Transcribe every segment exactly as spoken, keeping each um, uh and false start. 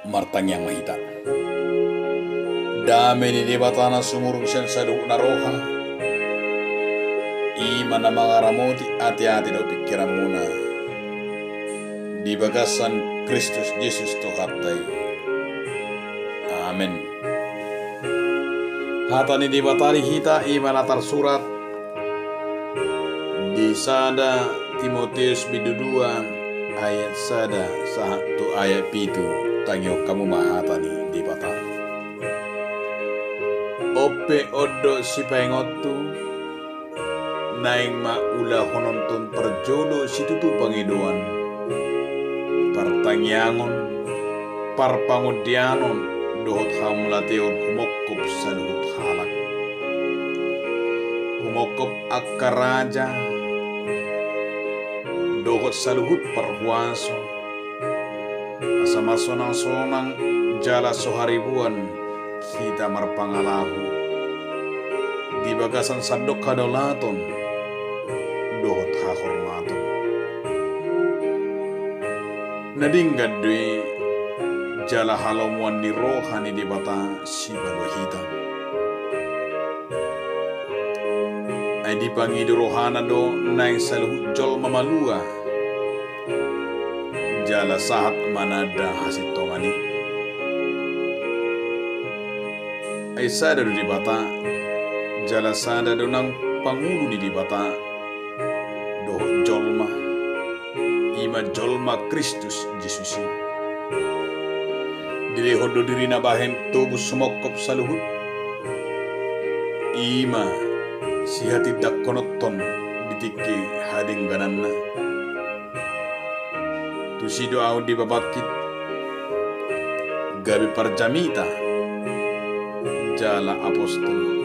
Martangiang ma hita. Dame ni Debata na sumurung sian saluhut na roha, i ma na mangaramoti ateate dohot pingkiranmuna di bagasan Kristus Jesus Tuhanta i. Amen. Hata ni Debata di hita i ma na tarsurat di sada Timoteus bindu dua ayat sada sahat tu ayat pitu. Tangihon hamu ma hata ni Debata. On pe on do sipaingotu, naeng ma ulahononton parjolo situtu pangidoan, partangiangon, parpangondianon dohot hamauliateon humongkop saluhut halak, humongkop angka raja dohot saluhut parhuaso, asa marsonang-sonang jala so haribuan hita marpangalaho di bagasan sandok hadaulaton dohot hahormaton. Na denggan do i jala halomoan ni roha ni Debata sipalua hita. Ai dipangido rohana do naeng saluhut jolma malua jala sahat mananda hasintongan i. Ai sada do Debata, jala sada do nang pangulu ni Debata dohot jolma, i ma jolma Kristus Jesus i. Dilehon do dirina bahen tobus sumongkop saluhut, i ma sihatindangkononhon di tingki hadenggananna. Tusi do ahu dipabangkit gabe parjamita jala apostel,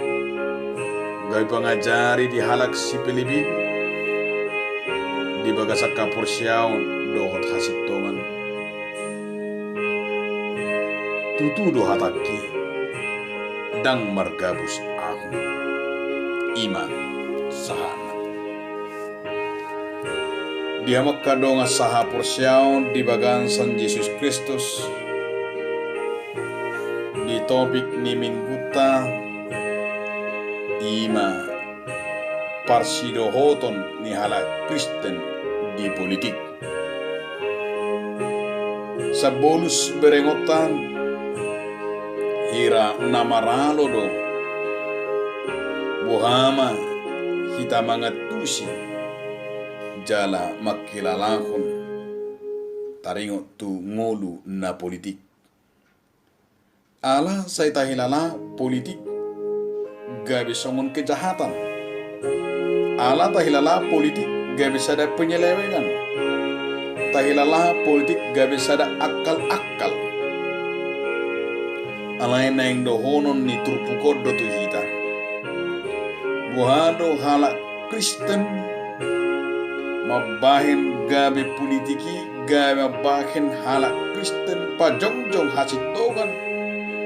gabe pangajari di halak sipelebin di bagasan haporseaon dohot hasintongan. Tutu do hatangki, ndang margabus ahu. I ma sahatna. Di hamu angka dongan sahaporseaon di bagasan Jesus Kristus, di topik ni minggunta, i ma parsidohoton ni halak Kristen di politik. Sabolus berengonta, hira na maralo do boha ma hita mangantusi jala mangkilalahon taringot tu ngolu na politik. Ala sai tahilala politik gabe songon kejahatan. Ala tahilala politik gabe sada penyelewengan. Tahilala politik gabe sada akal-akal. Alai naeng dohonon ni turpuk on do tu hita, boha do halak Kristen mambahen gabe politik i, gabe mambahen halak Kristen pajongjong hasintongan,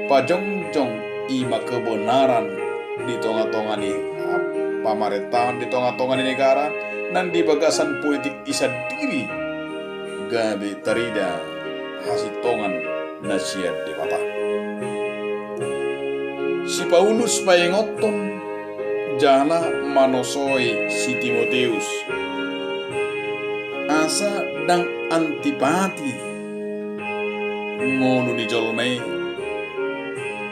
pajongjong i ma kebenaran di tonga-tonga ni, ah, pamarentaon, di tonga-tonga ni negara, nang di bagasan politik i sandiri gabe tarida hasintongan na sian Debata. Si Paulus paingothon jala manosoi si Timoteus asa ndang antipati ngolu ni jolma i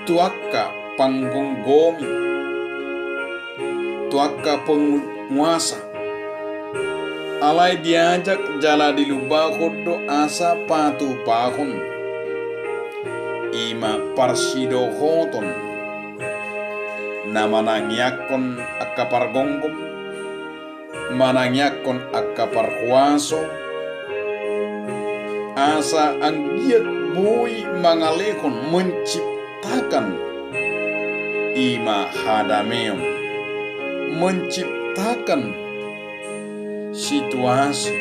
tu angka panggomgomi, tu angka penguasa. Alai diajak jala dilumbahon do asa patupahon, i ma parsidohoton na manangiangkon angka pargomgom, manangiangkon angka parhuaso, asa anggiat boi mangalehon, menciptakan, i ma hadameon, menciptakan situasi,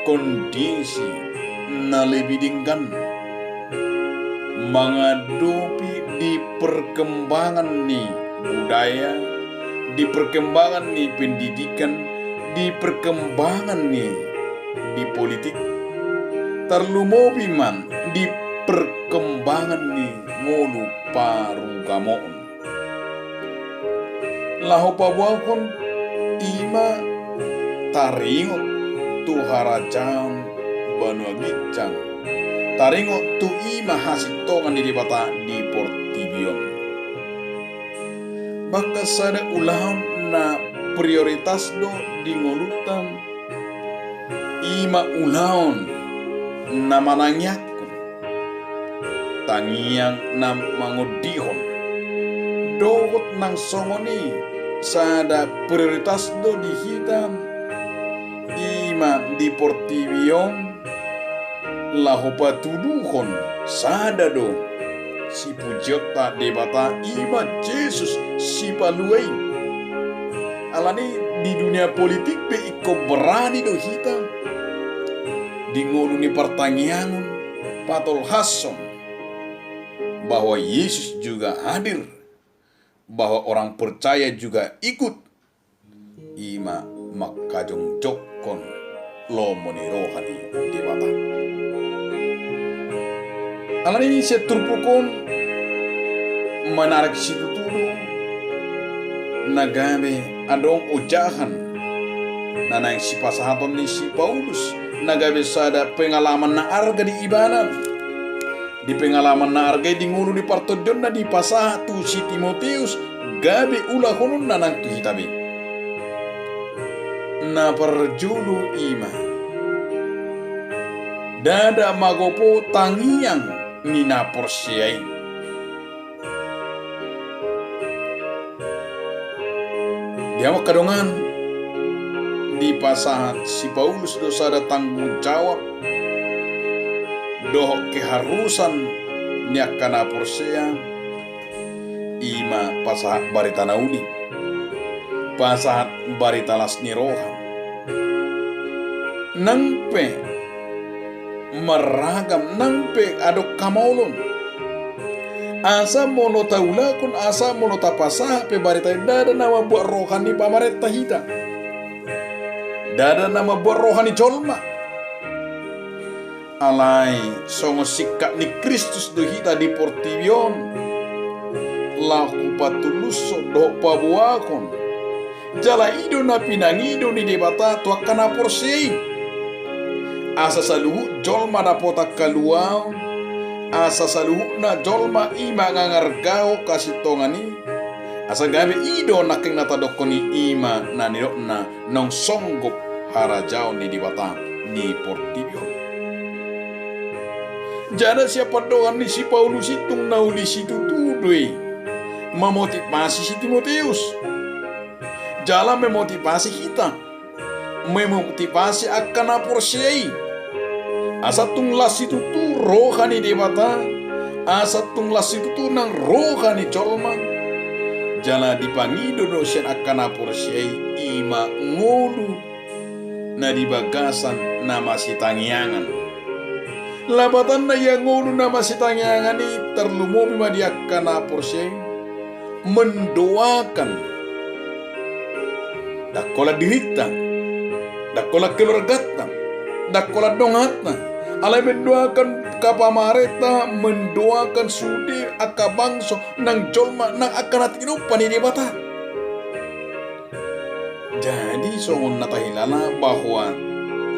kondisi na lebih denggan mangadopi di perkembangan ni budaya, di perkembangan ni pendidikan, di perkembangan ni, di politik, tarlumobi ma di perkembangan ni ngolu parugamoon. Laho paboahon i ma taringot tu harajaon banua ginjang, taringot tu i ma hasintongan ni Debata di portibi on. Bahkan sada ulaon na prioritas do di ngolunta, i ma ulaon na manangiangkon, tangiang na mangondihon. Dohot nang songon i, sada prioritas do di hita, i ma di portibi on, laho patuduhon sada do sipujionta Debata, i ma Jesus Sipalua i. Alani di dunia politik pe ingkon barani do hita di ngolu ni partangiangon patolhashon bahwa Yesus juga hadir, bahwa orang percaya juga ikut, i ma manghajongjongkon lomo ni roha ni Debata. Alani i sian turpuk on, menarik situtu do na gabe adong ojahan na naeng sipasahaton ni si Paulus, na gabe sada pengalaman na arga di ibana. Di pengalaman na arga i di ngolu ni partondionna dipasahat tu si Timoteus, gabe ulahononna nang tu hita be. Na parjolo i ma, ndada magopo tangiang ni na porsea i. Di hamu angka dongan, dipasahat si Paulus do sada tanggung jawab dohot keharusan ni angka na porsea, i ma pasahat barita na uli, pasahat barita las ni roha. Nang pe marragam, nang pe adong hamaolon. Asa molo taulahon, asa molo tapasahat pe barita i, ndada na mambuat roha ni pamarenta hita. Ndada na mambuat roha ni jolma. Alai songon singkat ni Kristus do hita di portibi on, laho patulushon dohot paboahon. Jala i do na pinangido ni Debata tu angka na porsea i. Asa saluhut jolma dapotan haluaon, asa saluhutna jolma i mangargahon hasintongan i, asa gabe i do nangkin na tadokkon i, i ma na nidokna naung songgop harajaon ni Debata di portibi on. Jala sian pandohan ni si Paulus i tung na uli situtu do i mamotivasi si Timoteus. Jala memotivasi hita, memotivasi angka na porsea i. Asa tung las situtu roha ni Debata, asa tung las situtu nang roha ni jolma. Jala dipangido do sian angka na porsea i, i ma ngolu na di bagasan na masitangiangan. Lapatanna ia ngolu na masitangiangan i tarlumobi ma di angka na porsea i mendoakan, ndang holan dirinta, ndang holan keluarganta, ndang holan donganta, alai mendoakan angka pamarenta, mendoakan sude angka bangso nang jolma nang angka na tinompa ni Debata. Jadi songon na tahilala bahwa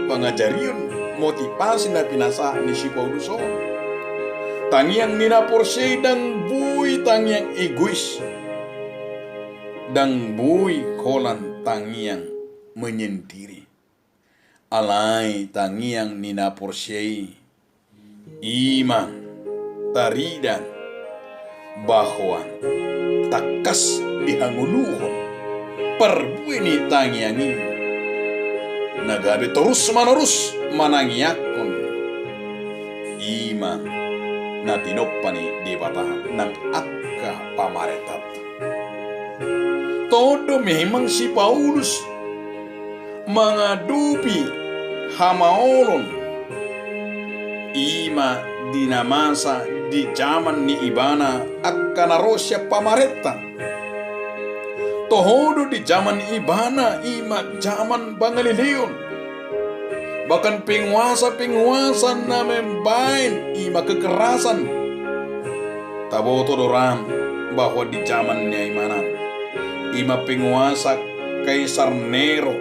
pangajarion, motivasi na pinasahat ni si Paulus on, tangiang ni na porsea i ndang boi tangiang egois, ndang boi holan tangiang menyendiri. Alai tangiang ni na porsea i, i ma tarida bahwa tangkas dihangoluhon parbue ni tangiang i na gabe torus manorus manangiangkon, i ma na tinompa ni Debata nang angka pamarentanta. Toho do memang si Paulus mangadopi hamaolon, i ma di na masa di jaman ni ibana angka na ro sian pamarenta. Toho do di jaman ni ibana, i ma jaman pangaleleon. Bahkan penguasa-penguasa na mambaen, i kekerasan. Taboto do ra bahwa di jaman ni amanami, i ma penguasa Kaisar Nero.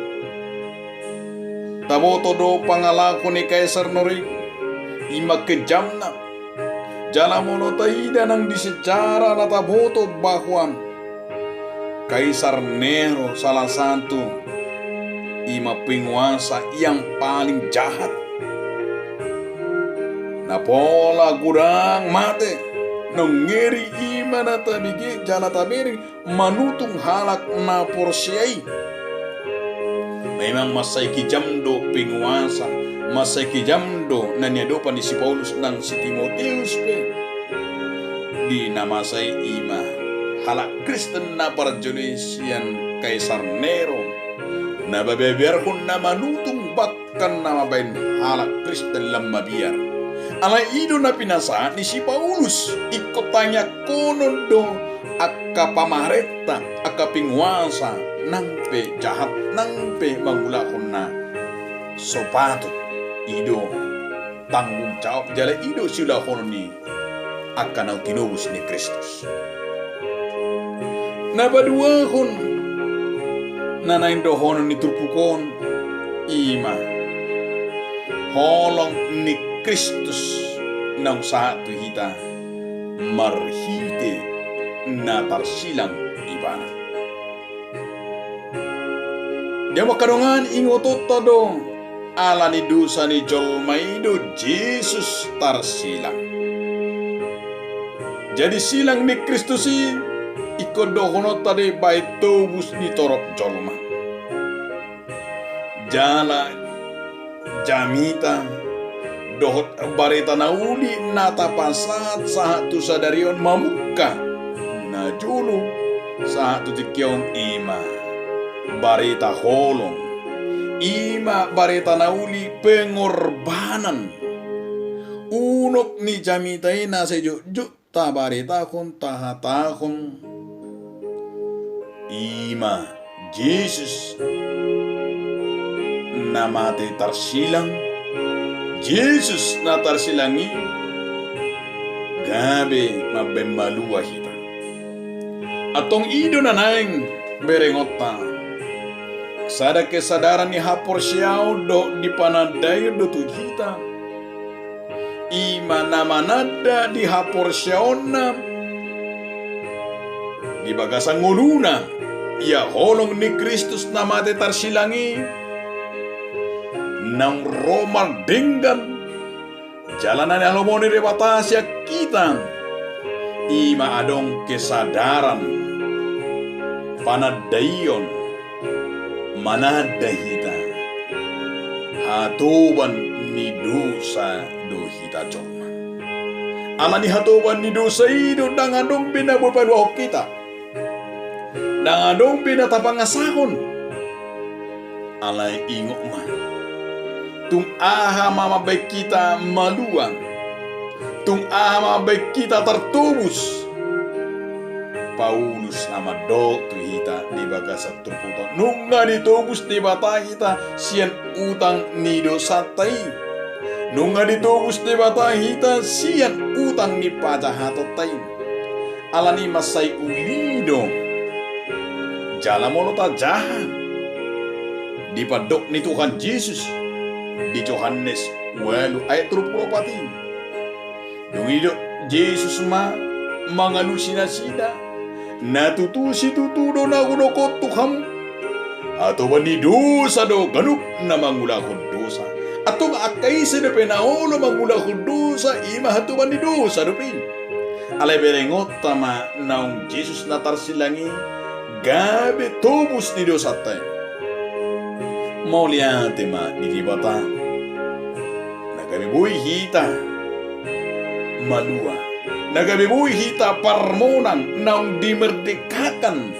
Taboto do pangalaho ni Kaisar Nero i, i ma kejamna. Jala molo taida nang di sejarah na taboto bahwa Kaisar Nero salah satu i ma penguasa yang paling jahat. Na pola godang mate, nang ngeri i ma na tabege jala tabereng manutung halak na porsea i. Memang mansai kejam do penguasa, mansai kejam do na niadopan ni si Paulus nang si Timoteus pe. Di na masa i i ma halak Kristen na parjolo i sian Kaisar Nero, na mabiarbiarhon na manutung bahkan na mambahen halak Kristen lam mabiar. Alai i do na pinasahat ni si Paulus, ingkon tangianghonon do angka pamarenta, angka penguasa, nang pe jahat, nang pe mangulahon na so patut. I do tanggung jawab jala i do siulahonon ni angka naung tinobus ni Kristus. Na paduahon na naeng dohonon ni turpuk on, i ma holong ni Kristus naung sahat tu hita marhite na tarsilang Ibana. Di angka dongan, ingotonta do, ala ni dosa ni jolma i do Jesus tarsilang. Jadi silang ni Kristus i ingkon dohononta do bahen tobus ni torop jolma. Jala jamita dohot barita na uli na tapasahat sahat tu sadari on mamungka. Na jolo sahat tu tingki on i ma barita holong, i ma barita na uli pengorbanan. Unok ni jamita i na sai jotjot tabaritahon, tahatahon, i ma Jesus na mate tarsilang. Jesus na tarsilang i gabe mambahen malua hita. Antong i do na naeng berengonta. Sada kesadaran ni haporseaon dohot di panandaion do tu hita. I ma na mananda di haporseaonna di bagasan ngoluna, ia holong ni Kristus na mate tarsilang i naung ro mardenggan jala na nialomohon ni Debata sian hita. I ma adong kesadaran, panandaion, mananda hita, hatoban ni dosa do hita jolma. Ala ni hatoban ni dosa i do ndang adong be na boi paluahon hita, ndang adong be na tapangasahon. Alai ingot ma, tung aha ma mambahen hita malua, tung aha ma mambahen hita tartobus? Paulus na mandok tu hita di bagasan turpukta on, nunga ditobus Debata hita sian utang ni dosanta i. Nunga ditobus Debata hita sian utang ni pajahatonta i. Ala ni i mansai uli do jala molo tajaha di pandok ni Tuhan Jesus di Johannes ualu ayat tolu pulu opat i. Dung i didok Jesus ma mangalusi nasida, na tutu situtu do na hudok on tu hamu, hatoban ni dosa do ganup na mangulahon dosa. Antong angka ise dope na olo mangulahon dosa, i ma hatoban ni dosa dope i. Alai berengonta ma naung Jesus na tarsilang i gabe tobus ni dosanta i. Mauliate ma di Debata. Na gabe boi hita malua, na gabe boi hita parmonang naung dimerdekakan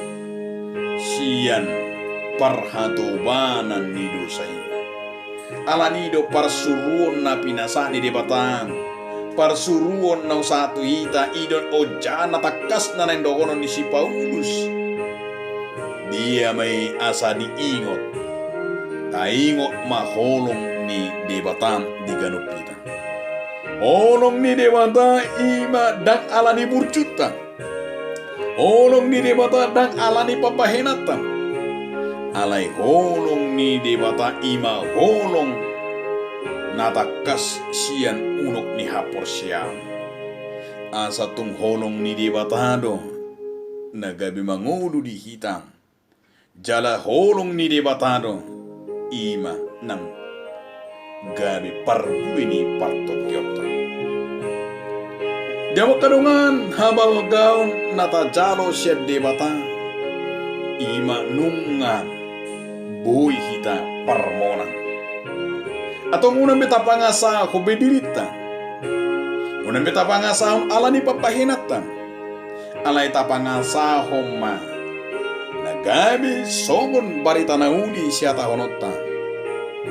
sian parhatobanan ni dosa i. Ala ni i do parsuruon na pinasahat ni Debata, parsuruon naung sahat tu hita, i do on ojahan na tangkas na naeng dohonon ni si Paulus. Dia ma i asa diingot, taingot ma holong ni Debata di ganup hita. Holong ni Debata i ma ndang ala ni burjuta. Holong ni Debata ndang ala ni pambahenanta. Alai holong ni Debata i ma holong na tangkas sian unok ni haporseaon. Asa tung holong ni Debata do na gabe mangolu di hita. Jala holong ni Debata do i ma nang gabe parbue ni partondionta. Di hamu angka dongan, habalgaon na tajalo sian Debata i ma nunga boi hita parmonang. Antong unang be tapangasahon be dirinta. Unang be tapangasahon ala ni pambahenanta. Alai tapangasahon ma na gabe songon barita na uli sihatahononta.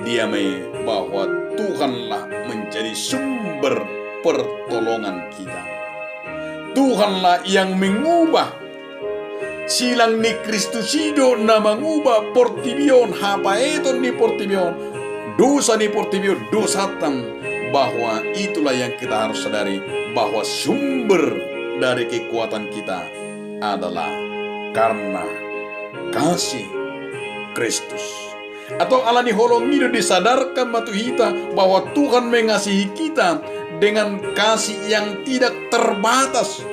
Dia ma i bahwa Tuhanlah menjadi sumber pertolongan kita. Tuhanlah yang mengubah. Silang ni Kristus i do na mangubah portibi on, hapaeton ni portibi on, dosa ni portibi on, dosanta, bahwa itulah yang kita harus sadari, bahwa sumber dari kekuatan kita adalah karena kasih Kristus. Antong ala ni holong i do disadarkan ma tu hita bahwa Tuhan mengasihi kita dengan kasih yang tidak terbatas.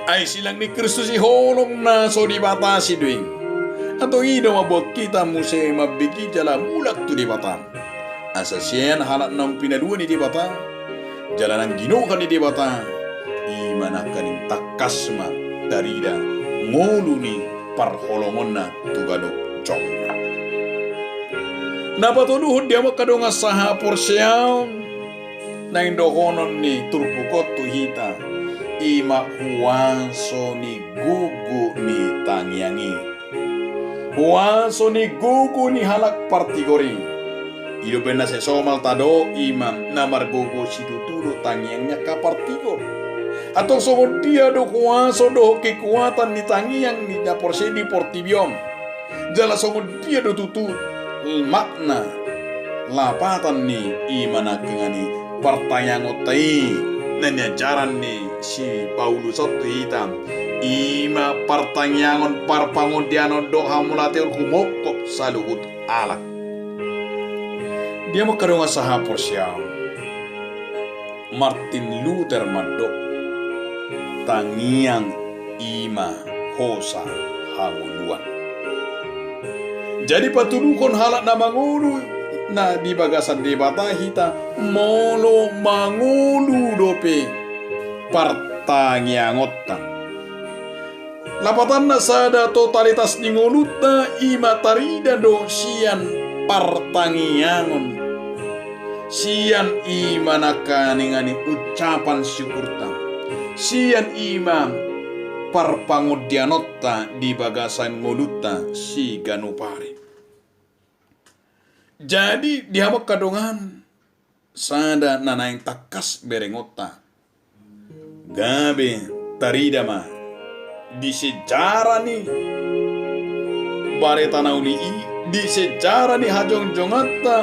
Ai silang ni Kristus i holong na so dibatasi do i. Antong i do mamboan hita muse mambege jala mulak tu Debata. Asa sian halak naung pinalua ni Debata jala naung ginohan ni Debata, i ma nangkaning tangkas ma tarida ngolu ni parholongonna tu ganup jolma. Na patoluhon di hamu angka dongan sahaporseaon, naeng dohonon ni turpuk on tu hita, i ma huaso ni gogo ni tangiang i. Huaso ni gogo ni halak partigor i. I dope na sai somal tadok i ma na margogo situtu do tangiang ni angka partigor. Antong songon dia do huaso dohot kekuatan ni tangiang ni na porsea di portibi on. Jala songon dia do tutu makna lapatan ni i ma nangkaning i partangiangonta i na niajaran ni si Paulus on tu hita, i ma partangiangon, parpangondianon dohot hamauliateon humongkop saluhut halak. Di hamu angka dongan sahaporseaon, Martin Luther mandok, tangiang i ma hosa hangoluan. Jadi patuluhon halak na mangolu na di bagasan Debata hita, molo mangolu dope partangiangonta. Lapatanna, sada totalitas ni ngolunta i ma tarida do sian partangiangon. Sian i ma nangkaning ucapan syukurta. Sian i ma parpangondianonta di bagasan ngolunta siganup ari. Jadi di hamu angka dongan, sada na naeng tangkas berengonta gabe tarida ma di sejarah ni barita na uli i, di sejarah ni hajongjonganta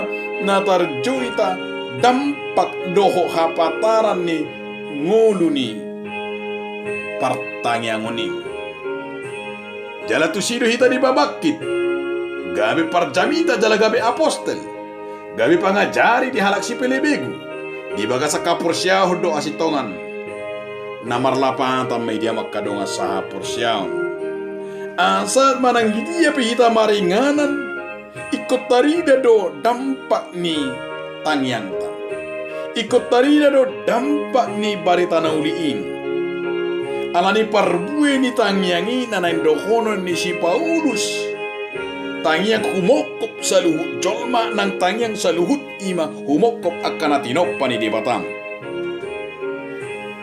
na tarjou hita dampak dohot hapataran ni ngolu ni partangiangon i. Jala tusi do hita dibabangkit gabe parjamita jala gabe apostel, gabe pangajari di halak sipelebegu di bagasan haporseaon dohot hasintongan. Na marlapatan ma i di hamu angka dongan sahaporseaon, asa manang di dia pe hita maringanan, ingkon tarida do dampak ni tangiangta. Ingkon tarida do dampak ni barita na uli i. Ala ni parbue ni tangiang i na naeng dohonon ni si Paulus, tangiang humongkop saluhut jolma, nang tangiang saluhut i ma humongkop angka na tinompa ni Debata.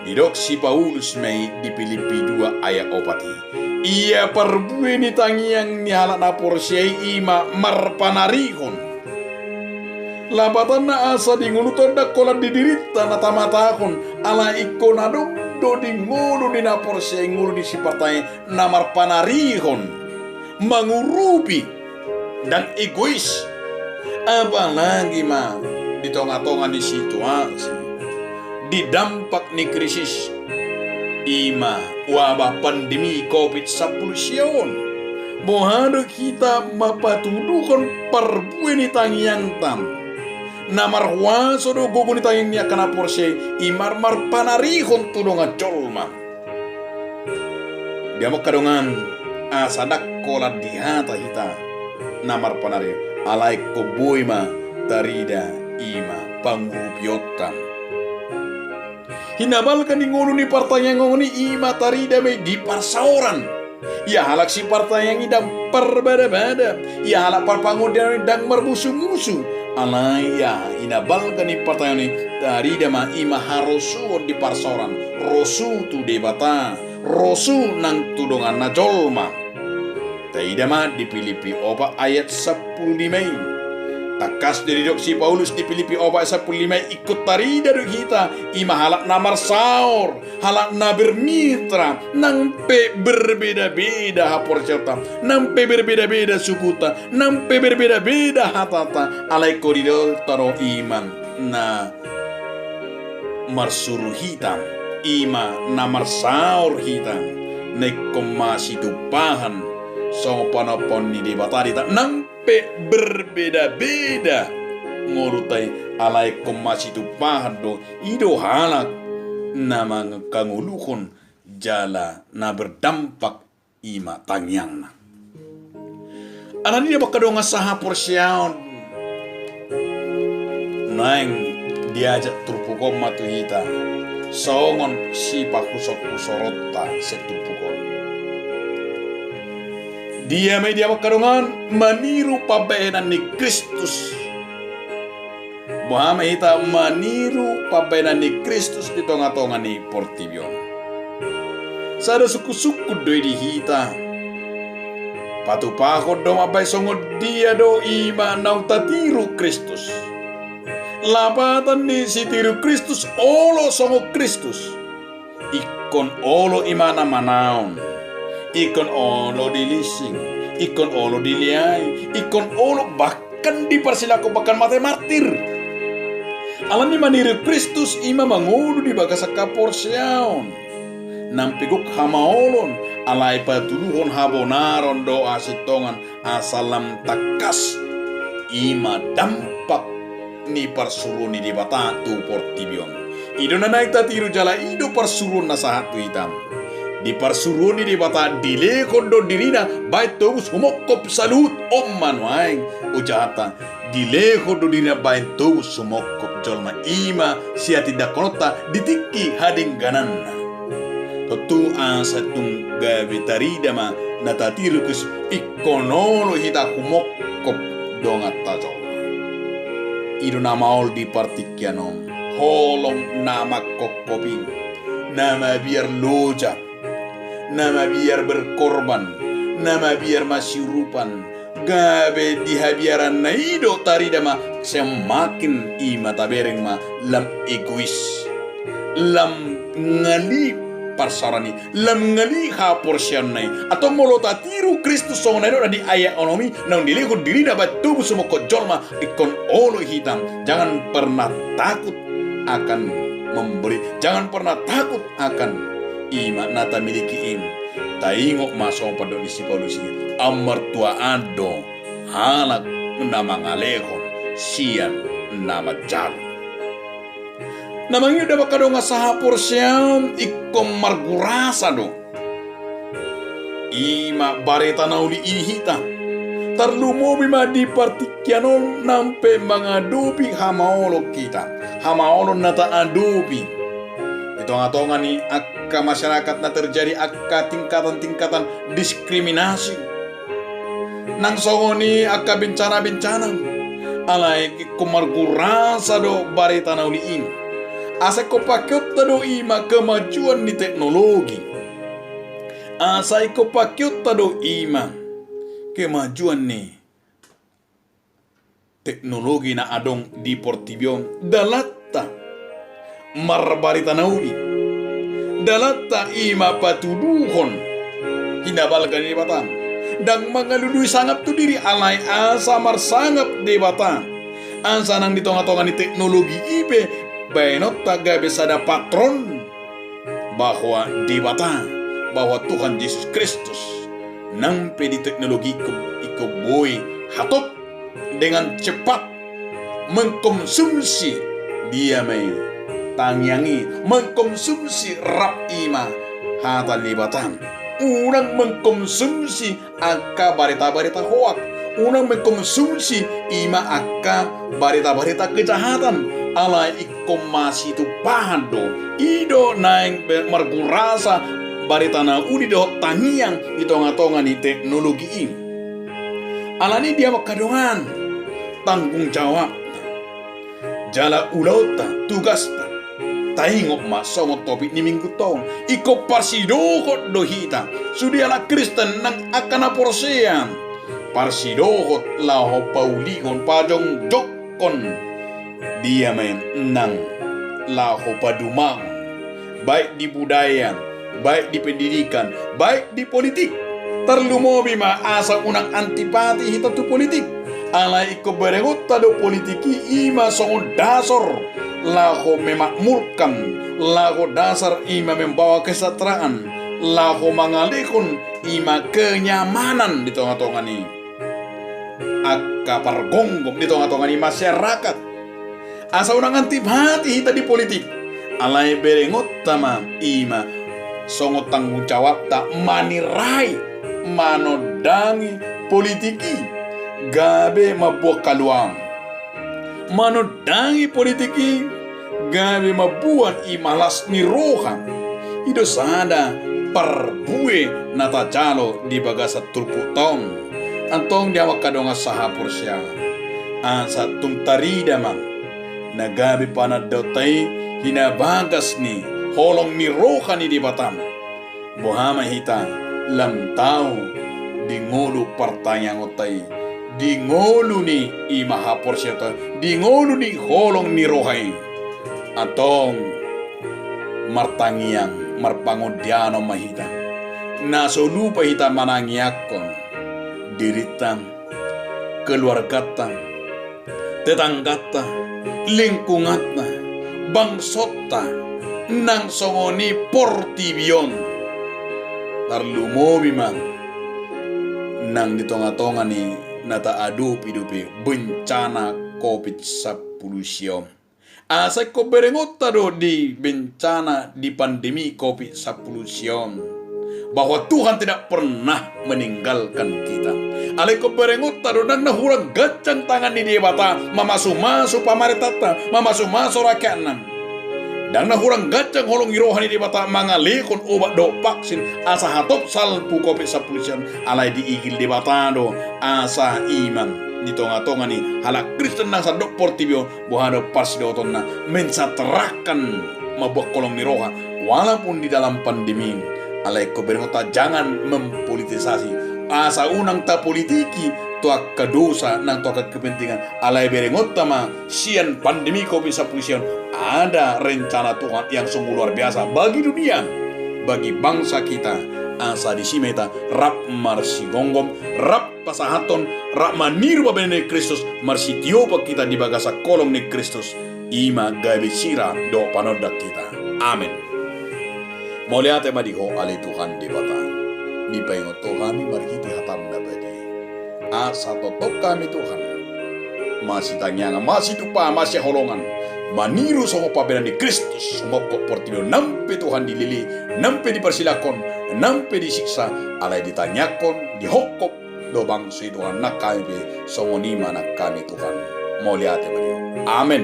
Didok si Paulus ma i di Pilippi dua ayat opat i, ia parbue ni tangiang ni halak na porsea i ma marpanarihon. Lapatanna, asa di ngolunta on ndang holan di dirinta na tamatahon, ala ingkon adong do di ngolu ni na porsea i ngolu ni sipartangiang na marpanarihon, mangurupi, ndang egois. Apalagi ma di tonga-tonga ni situasi, di dampak ni krisis, i ma wabah pandemi covid sampulu sia on. Boha do hita mapatuduhon parbue ni tangiangta? Na marhuaso do gogo ni tangiang ni angka na porsea i, i ma marpanarihon tu dongan jolma. Dia ma angka dongan, asa ndang holan di hata hita na marpanarihon, alai ingkon boi ma tarida i ma pangurupionta. Hinabalga ni ngolu ni partangiangan on i, i ma tarida ma i di parsaoran. Ia halak sipartangiang i ndang parbada-bada, ia halak parpangondaion i ndang marmusu-musu. Alai ia hinabalga ni partangiangan i, tarida ma i ma harosuon di parsaoran, rosu tu Debata, rosu nang tu donganna jolma. Taida ma di Pilipi opat ayat sampulu lima i. Tangkas do didok si Paulus di Pilipi opat ayat sampulu lima i, ingkon tarida do hita i ma halak na marsaor, halak na bermitra, nang pe berbeda-beda haporseaonta, nang pe berbeda-beda sukuta, nang pe berbeda-beda hatata, alai ingkon didokta do i ma na marsuru hita, i ma na marsaor hita, na ingkon masitumpahan songon panompaon ni Debata di hita, nang pe berbeda-beda ngolunta i, alai ingkon masitumpahan do, i do halak na mangkangoluhon jala na berdampak i ma tangiangna. Alani i, dia ma angka dongan sahaporseaon, naeng diajak turpuk on ma tu hita songon sipahusorhusoronta sian turpuk on. Dia ma i, dia ma angka dongan, maniru pambahenan ni Kristus. Boha ma hita maniru pambahenan ni Kristus di tonga-tonga ni portibi on? Sada sungkun-sungkun do i di hita. Patupahon do mambahen songon dia do i ma naung tatiru Kristus. Lapatan ni sitiru Kristus, olo songon Kristus. Ingkon olo i ma na manaon, ingkon olo dilingsing, ingkon olo dileai, ingkon olo bahkan diparsilangkon, bahkan mate martir. Alani maniru Kristus i ma mangolu di bagasan haporseaon. Nang pe gok hamaolon, alai patuduhon habonaron do hasintongan, asa lam tangkas i ma dampak ni parsuruon ni Debata tu portibi on. I do na naeng tatiru jala i do parsuruon na sahat tu hita. Di parsuruon ni Debata dilehon do dirina bahen tobus humongkop saluhut on ma nuaeng. Ujahata, dilehon do dirina bahen tobus humongkop jolma, i ma sihatindangkononta di tingki hadenggananna. Tontu asa tung gabe tarida ma na tatiru Kristus, ingkon olo hita humongkop donganta jolma. I do na maol di partingkian on, holong na mangkopkop i, na mabiar loja, na mabiar berkorban, na mabiar masiurupan, gabe di habiaranna i do tarida ma semakin i ma tabereng ma lam egois, lam ngali parsaoran i, lam ngali haporseaonna i. Antong molo tatiru Kristus songon na nidok na di ayat onom i, naung dilehon dirina bahen tobus humongkop jolma, ingkon olo hita, jangan pernah takut akan memberi, jangan pernah takut akan i ma na tamiliki i. Taingot ma songon pandok ni si Paulus i, amartuaan do halak na mangalehon sian na manjalo. Na mangihut, dia ma angka dongan sahaporseaon, ingkon margurasa do i ma barita na uli i hita. Tarlumobi ma di partingkian on nang pe mangadopi hamaolon hita. Hamaolon na taadopi di tonga-tonga ni angka masyarakat na terjadi angka tingkatan-tingkatan diskriminasi. Nang songon i angka bencana-bencana. Alai ingkon margurasa do barita na uli i. Asa ingkon pakeonta do i ma kemajuan ni teknologi. Asa ingkon pakeonta do i ma kemajuan ni teknologi na adong di portibi on, dalanta marbarita na uli, dalanta i ma patuduhon hinabalga ni Debata. Ndang mangalului sangap tu diri, alai asa marsangap Debata. Asa nang di tonga-tonga ni teknologi i pe baenonta gabe sada patron bahwa Debata, bahwa Tuhan Jesus Kristus, nang pe di teknologi ingkon, ingkon boi hatop dengan cepat mengkonsumsi dia ma i, tangiang i, mengkonsumsi rap i ma hata ni Debata. Unang mengkonsumsi angka barita-barita hoak, unang mengkonsumsi i ma angka barita-barita kejahatan, alai ingkon masitumpahan do. I do naeng be-, margurasa barita na uli dohot tangiang di tonga-tonga ni teknologi i. Alani dia ma angka dongan, tanggung jawab jala ulaonta, tugasta. Taingot ma songon topik ni minggu on, ingkon parsidohot do hita sude halak Kristen nang angka na porsea. Parsidohot laho paulihon, pajongjongkon dia ma i nang laho padumahon, baik di budaya, baik di pendidikan, baik di politik. Tarlumobi ma asa unang antipati hita tu politik. Alai ingkon berengonta do politik i, i ma songon dasar laho memakmurkan, laho dasar i ma membawa kesejahteraan, laho mangalehon i ma kenyamanan di tonga-tonga ni angka pargomgom, di tonga-tonga ni masyarakat. Asa unang antipati hita di politik. Alai berengonta ma i ma songon tanggung jawabta manirai, manondangi politik i gabe mambuat haluaon. Manondangi politik i gabe mambuat i ma las ni roha. I do sada parbue na tajalo di bagasan turpukta on. Antong di hamu angka dongan sahaporseaon, asa tung tarida ma na gabe panandaonta i hinabagas ni holong ni roha ni Debata. Boha ma hita lam tau di ngolu partangiangonta i, di ngolu ni i ma haporseaonta, di ngolu ni holong ni roha i. Antong martangiang, marpangondianon ma hita. Na so lupa hita manangiangkon dirinta, keluarganta, tetangganta, lingkunganta, bangsonta, nang songon i portibi on. Tarlumobi ma nang di tonga-tonga ni na taadopi dope bencana covid sampulu sia on. Asa ingkon berengonta do di bencana, di pandemi covid sampulu sia on, bahwa Tuhan tidak pernah meninggalkan kita. Alai ingkon berengonta do, ndang na hurang ganjang tangan ni Debata mamasu-masu pamarentanta, mamasu-masu rakyatna. Ndang na hurang ganjang holong ni roha ni Debata mangalehon obat dohot vaksin asa hatop salpu covid sampulu sia on, alai diigil Debata do asa i ma di tonga-tonga ni halak Kristen nang sandok portibi on, boha do parsidohotonna, mensejahterakan, mambuat holong ni roha, walaupun di dalam pandemi. Alai ingkon berengonta jangan mempolitisasi, asa unang tapolitiki tu angka dosa nang tu angka kepentingan. Alai berengonta ma sian pandemi covid sampulu sia on ada rencana Tuhan yang sungguh luar biasa bagi dunia, bagi bangsa kita. Asa disi ma hita rap marsigomgom, rap pasahathon, rap maniru pambahenan ni Kristus, marsitiopan hita di bagasan holong ni Kristus, i ma gabe sira dohot panondang hita. Amen. Mauliate ma di Ho ale Tuhan Debata, dipaingot Ho hami marhite hataM na badia. Asa tongtong hami Tuhan masitangiangan, masitumpahan, masihaholongan, maniru songon pambahenan ni Kristus, humophop portibi on nang pe Tuhan dilili, nang pe diparsilangkon, nang pe disiksa, alai ditangiangkon, dihophop do bangso i Tuhan, nang hami pe songon i ma nang hami Tuhan. Mauliate ma di Ho. Amen.